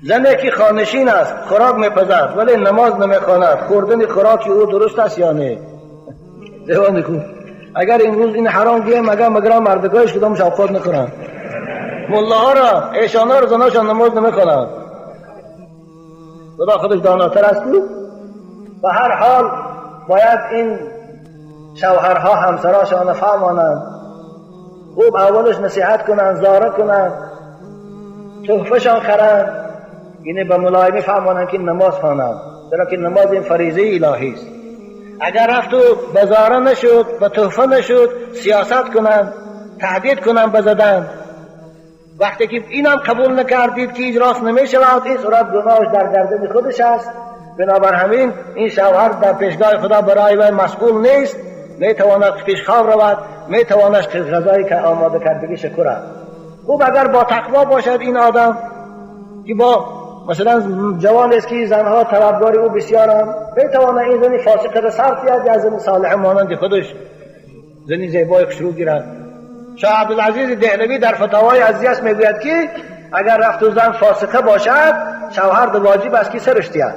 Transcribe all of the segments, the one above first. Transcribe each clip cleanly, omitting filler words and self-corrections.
زنی که خانشین است، خوراک میپزد ولی نماز نمیخواند، خوردن خوراک او درست است یا نه؟ دیوان خوب، اگر امروز این حرام گویم، اگر مگر مردگاهش کدامش اوقات نکنند، ملاها را، ایشانا را زناشان نماز نمیخوانند. خدا خودش داناتر است. به هر حال باید این شوهرها همسراشان فهمانند، خوب اولش نصیحت کنند، زاره کنند، تحفهشان خرند، اینه به ملایمی فهمانند که نماز خوانند، چرا که نماز این فریضه الهی است. اگر رفت و به زاره نشد، به تحفه نشد، سیاست کنند، تهدید کنند به زدن. وقتی که اینم قبول نکردید که راست نمی شود، این صورت گناهش در گردن خودش است. بنابر همین این شوهر در پیشگاه خدا برای وی مسئول نیست. می تواند پیش خواب رود، می تواند غذایی که آماده کردگی خورد. خوب، اگر با تقوا باشد این آدم که با مثلا جوان است که زنها طلبگاری او بسیارند، می تواند این زنی فاسقه را سر دهد یا زن صالح مانند خودش، زنی زیبای خوشرو گیرد. شاه عبدالعزیز دهلوی در فتاوای عزیز میگوید که اگر رفت و زن فاسقه باشد، شوهر واجب است که سرش دهد.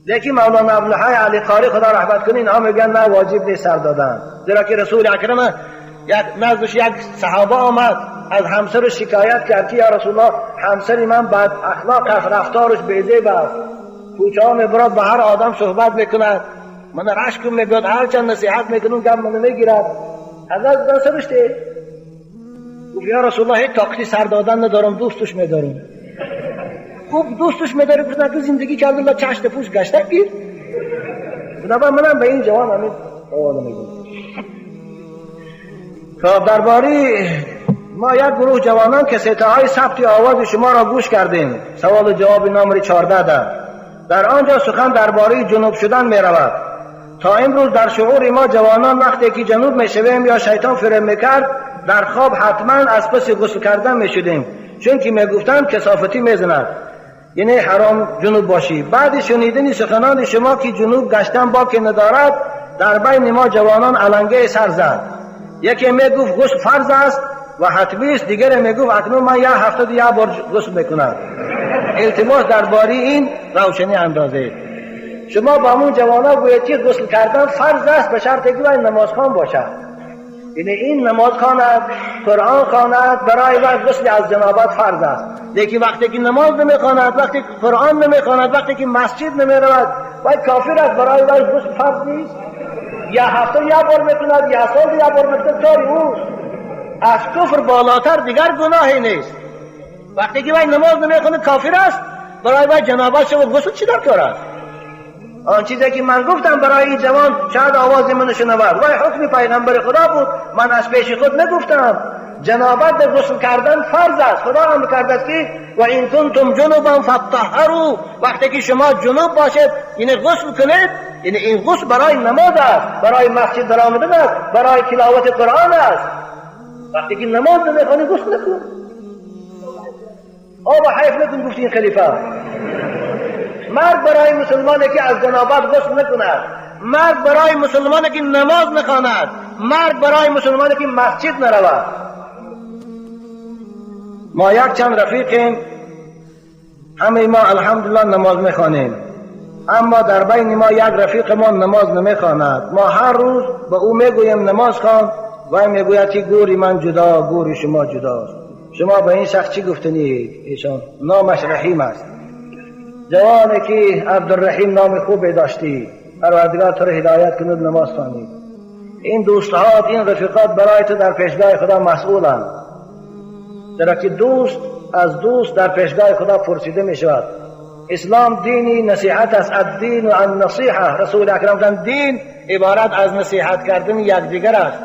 لیکن مولانا عبدالحی علی قاری، خدا رحمت کنه، اینها میگن نه، واجب نیست سر دادن، زیرا که رسول اکرم یک نزدش یک صحابه آمد، از همسرش شکایت کرد که یا رسول الله، همسر من بد اخلاق است، رفتارش بی‌زیب است، کوچه ها میبرد، به هر آدم صحبت میکند، من رشک میگوید، هر چند نصیحت میکنم گم من میگیرد. حضرت گفتن سرش ده. گفت یا رسول الله، هیچ طاقتی سر دادن ندارم، دوستش میدارم. خوب، دوستش میداری، گفتن که زندگی کرد الله چشت پوش گشته گیر. بنابر منم به این جوان همین سوال میگم. خب، درباره ما یک گروه جوانان که های ثبت آواز شما را گوش کردیم، سوال جواب نمبر 14 در آنجا سخن درباره جنوب شدن می رود. تا امروز در شعور ما جوانان وقتی که جنوب می شویم یا شیطان فریب میکرد، در خواب حتما از پس غسل کردن می شدیم، چون که می گفتند کثافتی میزند، یعنی حرام جنوب باشی. بعد شنیدن سخنان شما که جنوب گشتن باک ندارد، در بین ما جوانان علنگه سر زد. یکی میگفت غسل فرض است و حتمی است، دیگر میگفت اکنون من یه هفته یه بار غسل میکنم. التماس درباره این روشنی اندازه. شما با همون جوانا گوید که غسل کردن فرض است، به شرط که باید نمازخوان باشد. یعنی این نماز خواند، قرآن خواند، برای وقت غسل از جنابت فرض است. لیکن وقتی که نماز نمیخواند، وقتی که قرآن نمیخواند، وقتی که مسجد نمیرود، باید کافر است، برای وی غسل فرض نیست. یا هفته یا بار میکند یا سال یا بار میکند، کاری اوست. از کفر بالاتر دیگر گناهی نیست. وقتی که وی نماز نمیخواند کافر است، برای وی جنابت شود، غسل چی در کار است؟ آن چیزی که من گفتم برای این جوان شاید آواز من شنود، وی حکم پیغمبر خدا بود، من از پیش خود نگفتم. جنابت در غسل کردن فرض است. خدا امر کرده است که و ان کنتم جنبا فاطهروا. وقتی که شما جنوب باشید، یعنی غسل کنید. یعنی این غسل برای نماز است، برای مسجد در آمدن است، برای تلاوت قرآن است. وقتی که نماز نمیخوانی، غسل نکن، آب حیف نکن. گفت این خلیفه مرگ برای مسلمانی که از جنابت غسل نکند، مرگ برای مسلمانی که نماز نخواند، مرگ برای مسلمانی که مسجد نرود. ما یک چند رفیقیم، همه ما الحمدلله نماز میخوانیم، اما در بین ما یک رفیق ما نماز نمیخواند. ما هر روز به او میگوییم نماز خوان و میگوید که گوری من جدا، گوری شما جداست. شما به این شخص چی گفتنید؟ ایشان نامش رحیم است. جوانی که عبدالرحیم، نام خوبی داشتی، پروردگار تو رو هدایت کند، نماز خوانی. این دوستهات، این رفیقات برای تو در پیشگاه خدا مسئولند، چرا که دوست از دوست در پیشگاه خدا پرسیده می شود. اسلام دینی نصیحت است. الدین النصیحه. رسول اکرم گفتند دین عبارت از نصیحت کردن یکدیگر است.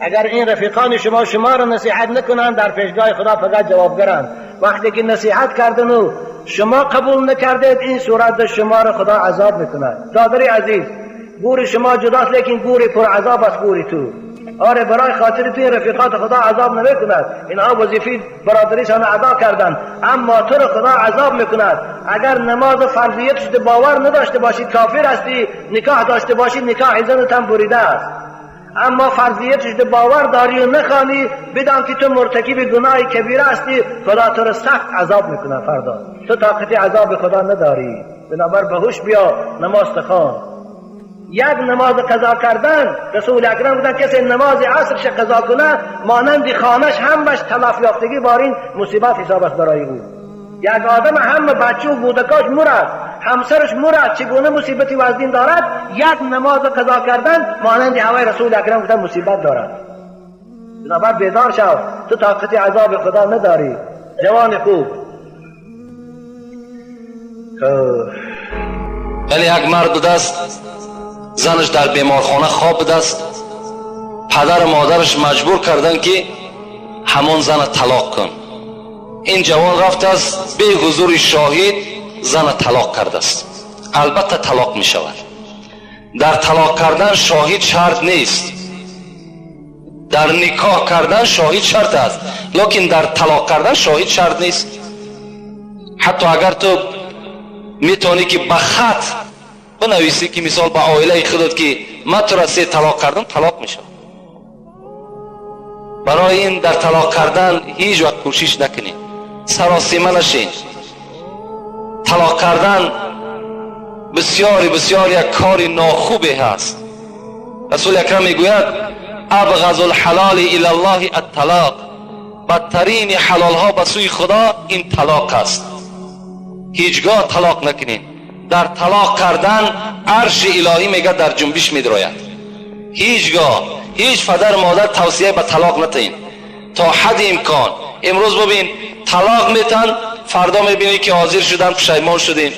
اگر این رفیقان شما شما را نصیحت نکنند، در پیشگاه خدا فقط جوابگرند. وقتی که نصیحت کردن و شما قبول نکردید، این صورت شما را خدا عذاب میکند. دادری عزیز، گور شما جداست، لیکن گور پر عذاب است گوری تو. آره، برای خاطر تو این رفیقات خدا عذاب نمیکند. اینها وظیفه برادریشان ادا کردند، اما تو رو خدا عذاب میکند. اگر نماز فرضیت باور نداشته باشی، کافر هستی. نکاح داشته باشی، نکاح زنت هم بریده است. اما فرضیتش باور داری و نخوانی، بدان که تو مرتکب گناه کبیره هستی. خدا تو رو سخت عذاب میکنه فردا. تو طاقت عذاب خدا نداری. بنابر بهوش بیا، نماز تخوان. یک نماز قضا کردن، رسول اکرم گفتن کسی نماز عصرش قضا کنه، مانند خانش هم بش تلف یافتگی بارین مصیبت حساب است برای او. یک آدم هم بچه و بودکاش مرد، همسرش مرد، چگونه مصیبتی وزنین دارد؟ یک نماز قضا کردن مانند هوای رسول اکرم گفتن مصیبت دارد. بنابر بیدار شو، تو طاقت عذاب خدا نداری جوان خوب. ولی یک مرد بودست، زنش در بیمارخانه خواب بودست. پدر و مادرش مجبور کردن که همان زن طلاق کن. این جوان رفت است، به حضور شاهد زن طلاق کرده است. البته طلاق می شود. در طلاق کردن شاهد شرط نیست. در نکاح کردن شاهد شرط است، لکن در طلاق کردن شاهد شرط نیست. حتی اگر تو میتونی که به خط بنویسی که مثال به عائله خودت که من تو را 3 طلاق کردم، طلاق میشود. برای این در طلاق کردن هیچ وقت کوشش نکنید، سراسیمه نشین. طلاق کردن بسیار بسیار یک کار ناخوبی هست. رسول اکرم میگوید ابغض الحلال الی الله الطلاق. بدترین حلال ها به سوی خدا این طلاق است. هیچگاه طلاق نکنین. در طلاق کردن عرش الهی میگه در جنبش میدراید. هیچگاه هیچ پدر مادر توصیه به طلاق نتین تا حد امکان. امروز ببین طلاق میتن، فردا میبینی که حاضر شدن، پشیمان شدیم،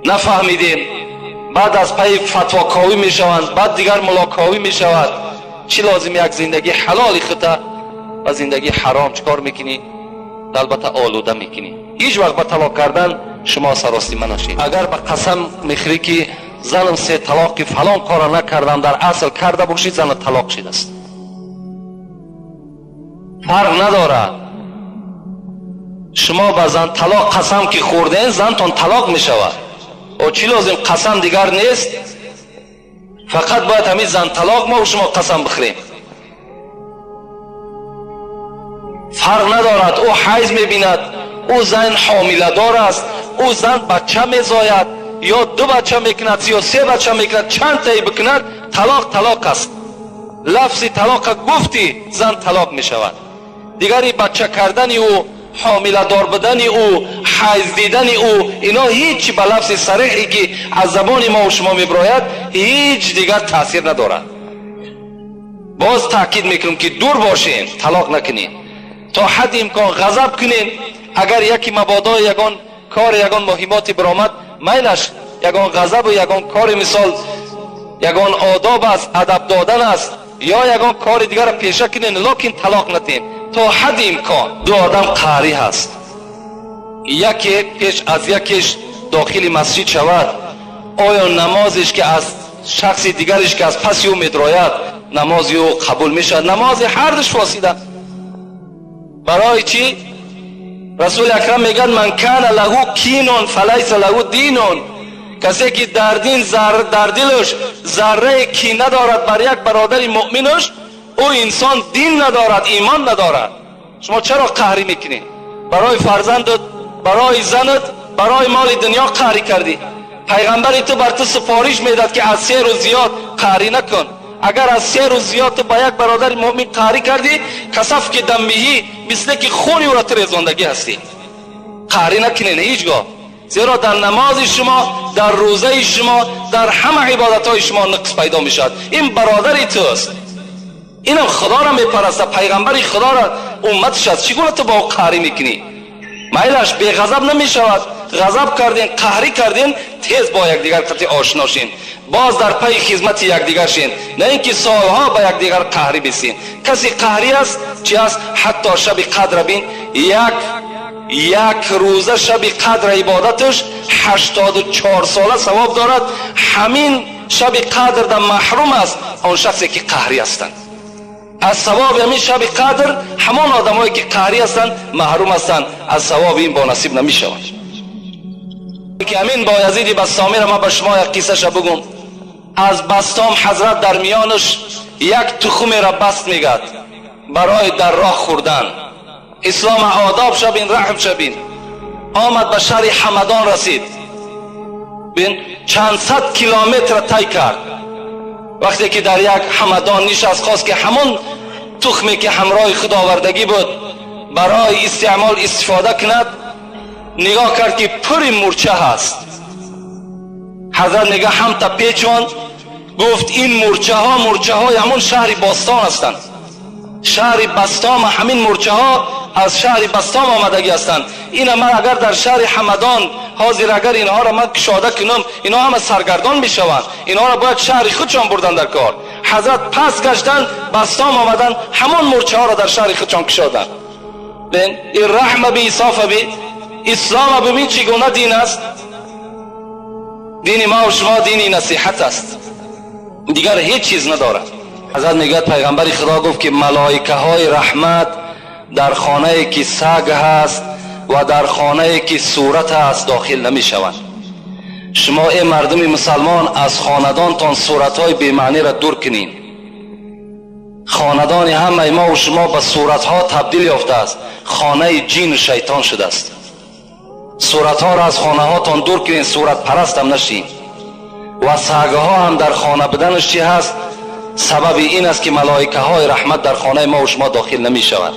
نفهمیدیم، بعد از پی فتواکاوی میشوند، بعد دیگر ملاکاوی میشود. چی لازم؟ یک زندگی حلال خطا و زندگی حرام چکار میکنی؟ البته آلوده میکنی. هیچ وقت به طلاق کردن شما سراسیمه نشید. اگر به قسم میخوری که زنم 3 طلاقی فلان کار نکردم، در اصل کرده باشید، زن طلاق شده است. فرق نداره. شما به زن طلاق قسم که خوردین، زنتون طلاق میشود. او چی لازم؟ قسم دیگر نیست. فقط باید همین زن طلاق ما و شما قسم بخوریم. فرق ندارد. او حیض میبیند، او زن حامله دار است، او زن بچه میزاید یا 2 بچه میکند یا 3 بچه میکند، چند تایی بکند، طلاق طلاق است. لفظ طلاق گفتی زن طلاق میشود. دیگری بچه کردن او، حامله دار بودن او، حیض دیدن او، اینا هیچ به لفظ صریحی که از زبان ما و شما میبراید هیچ دیگر تاثیر ندارد. باز تاکید میکنم که دور باشین، طلاق نکنین، تا حد امکان غضب کنین. اگر یکی مبادا یگان کار یگان مهماتی برآمد، میلش یگان غضب و یگان کار مثال یگان آداب است، ادب دادن است، یا یگان کار دیگر را پیشه کنین، لکن طلاق نتین تا حد امکان. 2 آدم قهری هست، یکی پیش از یکیش داخل مسجد شود، آیا نمازش که از شخص دیگرش که از پس او میدراید نماز او قبول میشود؟ نماز هر دوش فاسده. برای چی؟ رسول اکرم میگن من کان له کین فلیس له دین. کسی که در دین در دلش ذره کینه دارد بر یک برادر مؤمنش، او انسان دین ندارد، ایمان ندارد. شما چرا قهری میکنی؟ برای فرزندت، برای زنت، برای مال دنیا قهری کردی. پیغمبر تو بر تو سفارش میداد که از 3 روز زیاد قهری نکن. اگر از 3 روز زیاد تو با یک برادر مؤمن قهری کردی، کسف که دمیهی مثل که خونی او را تریزاندگی هستی. قهری نکنین هیچگاه، زیرا در نماز شما، در روزه شما، در همه عبادت های شما نقص پیدا می شود. این برادر توست، اینم خدا را میپرسته، پیغمبر خدا را امتش است. چگونه تو با او قهری میکنی؟ میلش بی غضب نمی شود. غضب کردین، قهری کردین، تیز با یکدیگر قطعی آشنا شین، باز در پی خدمت یکدیگر شین، نه اینکه سالها با یکدیگر قهری بسین. کسی قهری است چی است؟ حتی شب قدر بین، یک روزه شب قدر عبادتش 84 ساله ثواب دارد. همین شب قدر در محروم است آن شخصی که قهری هستند. از ثواب همین شب قدر همان آدمایی که قهری هستند محروم هستند، از ثواب این با نصیب نمی شوند. که همین بایزید بسطامی را من به شما یک قصه شه بگم. از بستام حضرت در میانش یک تخم را بست میگد برای در راه خوردن. اسلام آداب شبین، رحم شبین. آمد به شهر حمدان رسید، بین چند صد کیلومتر طی کرد. وقتی که در یک حمدان نشست، خواست که همون تخمی که همراه خود آوردگی بود برای استعمال استفاده کند. نگاه کرد که پر مورچه هست. حضرت نگاه هم تا پیچوند، گفت این مورچه ها مورچه های همون شهر باستان هستند. شهر بستام، همین مورچه ها از شهر بستام آمدگی هستند. این من اگر در شهر حمدان حاضر اگر اینها را من کشاده کنم، اینها همه سرگردان میشوند. اینها را باید شهر خودشان بردن در کار. حضرت پس گشتن، بستام آمدن، همون مورچه ها را در شهر خودشان کشادن. بین این رحم بی، انصاف بی، اسلام ببین چگونه دین است. دین ما و شما دین نصیحت است، دیگر هیچ چیز ندارد. حضرت میگوید پیغمبر خدا گفت که ملائکه های رحمت در خانه که سگ هست و در خانه که صورت هست داخل نمی شوند. شما ای مردم مسلمان، از خاندانتان صورت های بی‌معنی را دور کنین. خاندان همه ما و شما به صورت ها تبدیل یافته است، خانه جین و شیطان شده است. صورت ها را از خانه هاتان دور کنین، صورت پرست هم نشین. و سگها هم در خانه بدنش چی هست؟ سبب این است که ملائکه های رحمت در خانه ما و شما داخل نمی شود.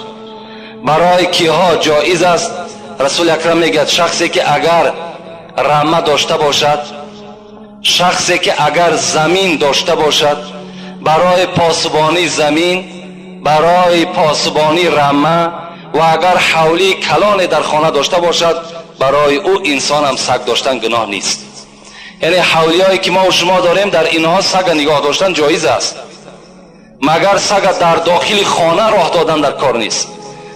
برای کیها جایز است؟ رسول اکرم میگه شخصی که اگر رمه داشته باشد، شخصی که اگر زمین داشته باشد، برای پاسبانی زمین، برای پاسبانی رمه و اگر حولی کلان در خانه داشته باشد، برای او انسان هم سگ داشتن گناه نیست. یعنی حولی هایی که ما و شما داریم، در اینها سگ نگاه داشتن جایز است، مگر سگ در داخل خانه راه دادن در کار نیست.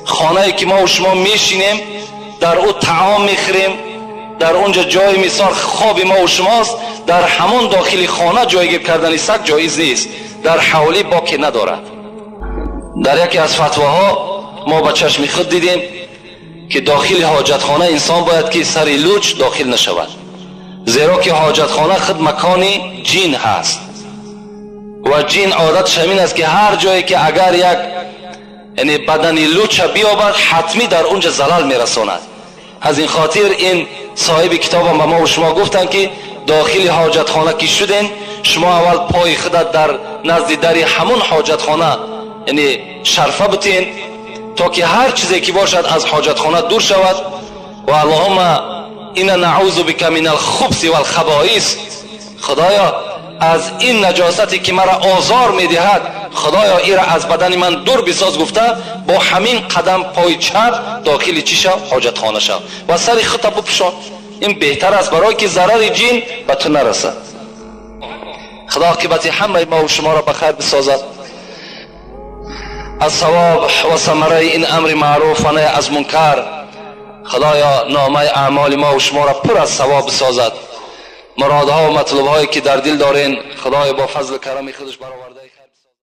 خانه که ما و شما میشینیم، در او طعام میخوریم، در اونجا جای مثال خواب ما و شماست، در همون داخل خانه جایگیر کردن سگ جایز نیست. در حولی باکی ندارد. در یکی از فتواها ما با چشم خود دیدیم که داخل حاجتخانه انسان باید که سر لوچ داخل نشود، زیرا که حاجتخانه خود مکان جین هست و جین عادتش همین است که هر جایی که اگر یک یعنی بدن لوچ بیابد، حتمی در اونجا زلل میرساند. از این خاطر این صاحب کتاب هم به ما و شما گفتن که داخل حاجتخانه که شدین، شما اول پای خودت در نزد دری همون حاجتخانه یعنی شرفه بتین تا که هر چیزی که باشد از حاجتخانه دور شود. و اللهم انا نعوذ بک من الخبث والخبائث، خدایا از این نجاستی که مرا آزار میدهد، خدایا ایرا از بدن من دور بساز گفته، با همین قدم پای چپ داخل چی شو؟ حاجتخانه شو و سر خود بپوشان. این بهتر است برای که ضرر جین به تو نرسد. خدا عاقبت همه ما و شما را بخیر بسازد. از ثواب و ثمره این امر معروف و نهی از منکر، خدایا نامه اعمال ما و شما را پر از ثواب بسازد. مرادها و مطلوبهایی که در دل دارین، خدای با فضل و کرم خودش برآورده.